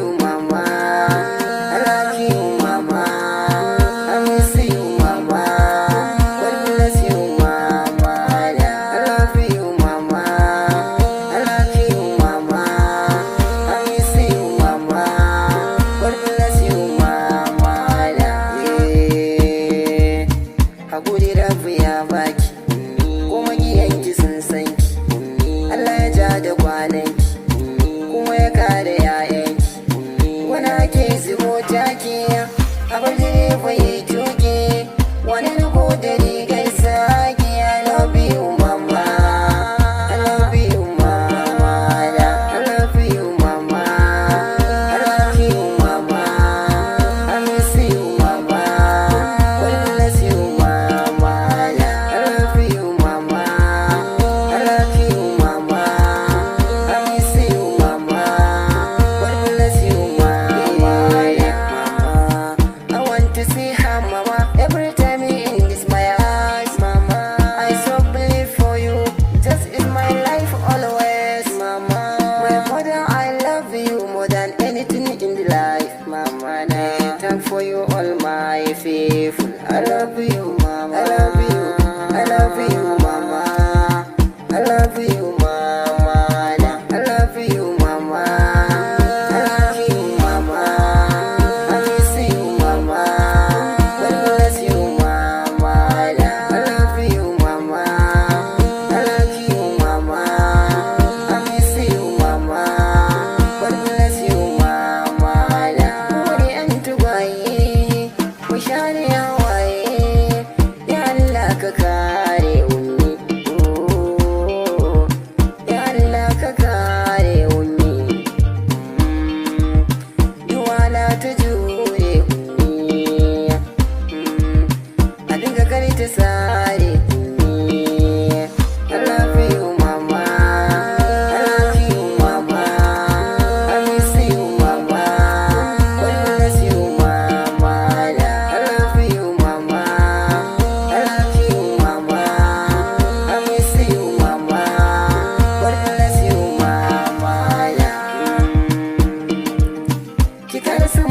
you, mama. I love you, mama. I miss you, mama. God bless you, mama. I love you, mama. I love you, mama. I miss you, mama. God bless you, mama. Yeah. Hakuri Rabbu ya baki, kuma giyanki sun san ki. Allah ya ja da kwananki, kuma ya kare 'ya'yanki. Wani ake zubo taki, a bar direba ya tuki, wani riko da rigar saki. I love you, mama. I love you, mama. I love you, mama. I love you, mama. I miss you, mama. God bless you, mama. I love you, mama. I love you, mama. I miss you, mama. God bless you, mama. Mama, I want to see her, mama. Every time in this my eyes, mama. I so believe for you. Just in my life always, mama. My mother, I love you more than anything in the life, mama. I thank for you all my faithful. I love you, mama. I love you. I love you, mama. I love you, mama. I love you, mama. I love you, mama. I miss you, mama. God bless you, mama. I love you, mama. I love you, mama. I miss you, mama. God bless you, mama. Wani 'yan tagwaye, mu share hawaye, ya Allah ka kare Ummi. Ya Allah ka kare Ummi. Duwala ta jure Ummi. A dinga kar ta sare Ummi. I love you, mama. I love you, mama. I miss you, mama. God bless you, mama. I love you, mama. I love you, mama. I miss you, mama. God bless you, mama. Ki kara san